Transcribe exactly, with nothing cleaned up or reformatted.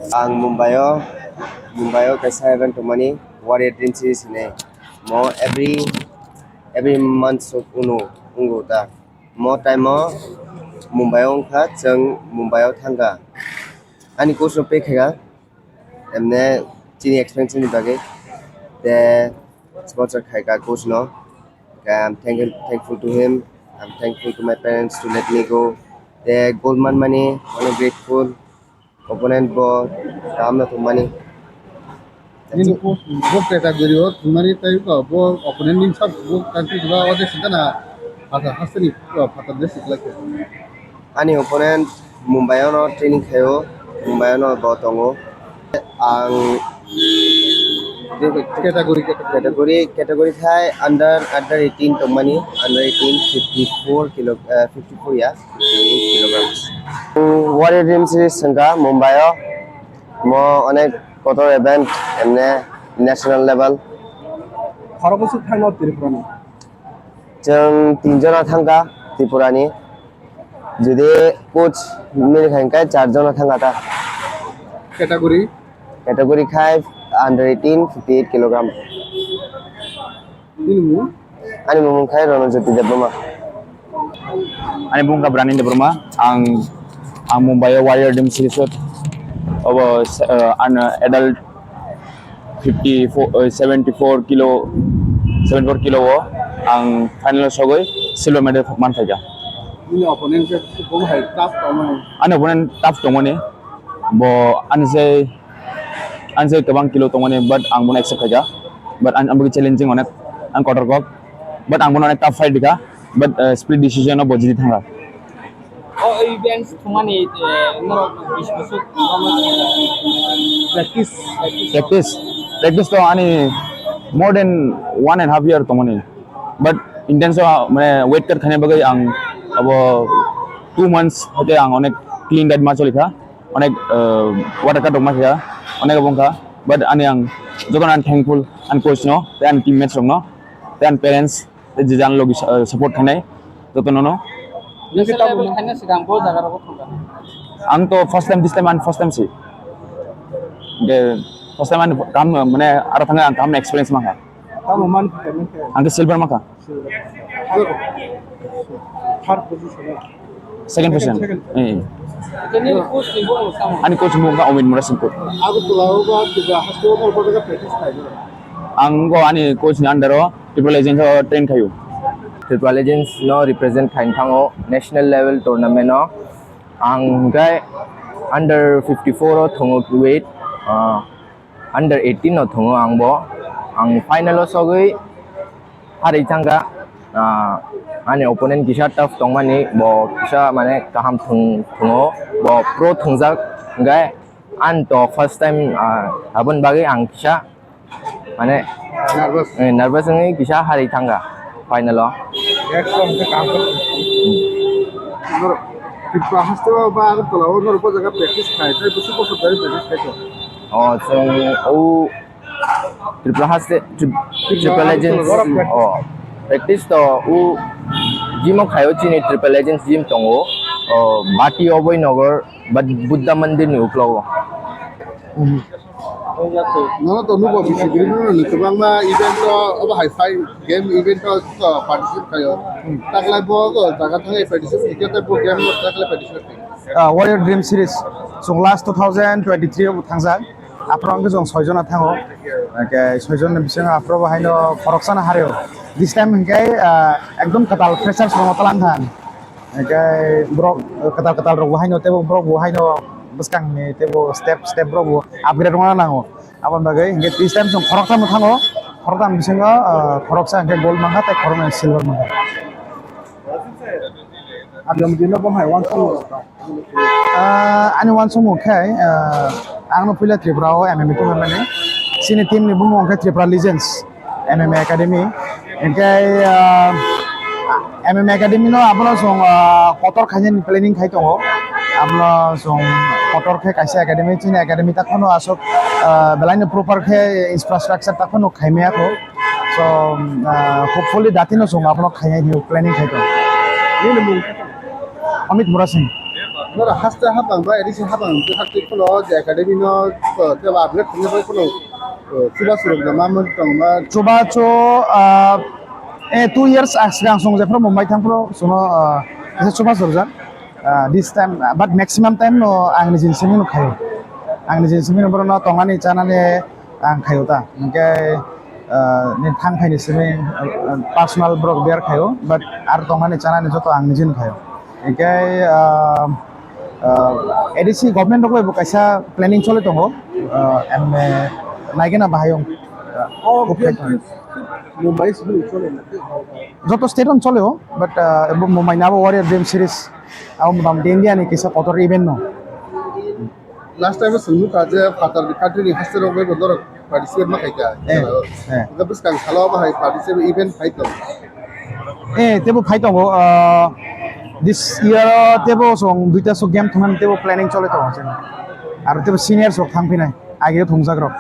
Ang Mumbai o, Mumbai o kaisa event tongmani, Warrior Dream Series hinwi. Mo every, every month o unu, wngo ta. Mo time o Mumbai o wngkha, chwng Mumbai o thangkha. Ani coach no pay khaikha, emne chini expense ni bagwi. Te sponsor khaikha coach no. Okay, I'm thank-, thankful to him. I'm thankful to my parents to let me go. Te gold man mani, ano grateful. Opponent bo kaham no thumani. Nini coach bo category o thumani tai ko bo opponent ni sab bo country ba ode sita na pata hasteni pata de sikla ke. Ani opponent Mumbai o no training khaio, Mumbai o no bo tongo. Ang category, category, category khai under, under eighteen tongmani, under eighteen fifty-four kilo, eh, fifty-four ya, fifty-eight kilograms. Warrior Dream Series wngkha Mumbai o, mo onek kotor event, emne national level. Khorok bwswk thangno Tripura ni? Chwng tin jona thangkha Tripura ni. Jodi coach mili kha hwnkhe char jona thangkha ta. Category? Category khai under eighteen, fifty-eight kilogram. Nini mung? Ani mung khai Ronojyoti Debbarma. Ani mung kha Brani Debbarma. Ang, ang Mumbai o Warrior Dream Series o, obo, uh, an adult fifty-four, uh, seventy-four kilo, seventy-four kilo o ang final o sogwi silver medal man phaikha. Nini opponent khe bo hai tough tongmani? Ani opponent tough tongmani, bo ani se, ani se kwbang kilo tongmani, but ang bono accept khaikha, but ang, ang bagwi challenging onek, ang kotor kok, but ang bono onek tough fight rikha, but, uh, split decision o bo jiti thangkha. O events thumani, eh, norok bis bosok practice, practice. Practice, practice to ani more than one and half year tongmani, but intense o, mane, weight cut khaina bagwi ang abo two months hote ang onek clean diet ma cholikha, onek, eh, water cut rok ma kha, onek abo wngkha, but ani ang jotono ang thankful ani coach no, tei ani teammates rok no, tei ani parents, tei je jani logi, eh, support khainai jotono no. National level khaina swkang bo jaga rogo thangkha? Ang to first time, this time ani first time si. Je first time ani kam, mane, aro thangwi ang kaham experience mankha. Tamo man kha, man kha. Ang khe silver mankha. Third position. Second position. Second. Eh, eh. Nini coach ni bumo tamo? Ani coach bumo kha Omit Murasingpur. Agartala o ba Tripura haste o norok bo practice khaio? Ang go ani coach ni under o Tripura Legends o train khaio. Tripura Legends no represent khaini thango national level tournament o. Ang hwnkhe under fifty-four o thungo weight, ah, under eighteen no thungo ang bo. Ang final o sogwi harwi thangkha. Ah, ani opponent kisa tough tongmani, bo kisa, mane, kaham thung-, thungo, bo pro thungjak, hwnkhe ani to first time, ah, aboni bagwi ang kisa Mane, nervous. Eh, nervous wngwi kisa harwi thangkha final o. Extra hwnkhe kaham khe. Hmm. Norok Tripura haste o ba Agartala o norok bo jaga practice khai, tei bwswk bosor tei practice khai kho? O, chwng o Tripura haste, Tri-, Tripura Tripura Legends, Agartala o practice. O, practice to o gym o khaio, chini Tripura Legends gym tongo. O, Bati Oboi Nagar, Bud-, Buddha Mandir ni uklogo. Hmm. Nono to nugo bisi bini no ni kwbangma event o obo hai phai game event o to participate khaio. Hmm. Taklai bo go jaga thangwi participate khaikhe tei bo game o taklai participate khaikhe. Ah, Warrior Dream Series chwng last two thousand twenty-three o bo thangjak. Aphuru hwnkhe chwng soi jona thango. Hwnkhe soi jona ni bisingo aphuru bo haino khoroksano hareo. This time hwnkhe, ah, ekdom kwtal freshers rokno talang kha. Hwnkhe borok kwtal kwtal rok bo haino teibo borok bo haino bwskangni teibo step step borok bo upgrade wngna nango. Aboni bagwi hwnkhe this time chwng khoroktham thango, khoroktham bisingo, ah, khoroksa hwnkhe gold mankha tei khoroknwi silver mankha. Abdul Majid no bo hai uansukmung rok. Ah, ani uansukmung khe, ah, ang no puila Tripura o M M A tongmani. Chini team ni bumung khe Tripura Legends M M A Academy. Hinkhe, ah, M M A Academy no abono chwng, ah, kotor khainani planning khai tongo. Abono chwng kotor khe kaisa academy, chini academy ta phano aswk, ah, belai no proper khe infrastructure ta phano khaimaya kho. So, ah, hopefully datino chwng abono khainai hinwi planning khai tongo. Nini mung? Amit Murasing. Nora haste habang ba, A D C habang, haste kulo je academy no, to, te ba upgrade khunye bai kulo, to, chuba surok da ma mun tong ba. Chubachu, ah, eh, two years ag-, swkang chwng jephru Mumbai thangphru chwngno, ah, kisa chuba surjak. Ah, this time, ah, but maximum time no ang nijini simi no khaio. Ang nijini simi no borok no tongani chanani ang khaio ta. Hinkhe, ah, ni thang phaini simi, ah, personal borok bear khaio, but ar tongani chanani joto ang nijini khaio. Hinkhe, ah, ah, A D C government rok bai bo kaisa planning choli tongo, ah, M M A naigena bahai wng. Oh, Hub khe Mumbai simi chole na? Joto state on chole o, but, ah, bo Mumbai na bo Warrior Dream Series, abo motamoti India ni kisa kotor event no. Last time swngnu kha je phatar ni country ni haste rok bai bo norok participate ma khaika. Eh, eh. Ga bwskang salo bahai participate event phai tong. Eh, tebo phai tongo, ah, this year tebo song duita so game thumani tebo planning chole tongo chini. Aro tebo senior sok thang phinai, age thungjak rok.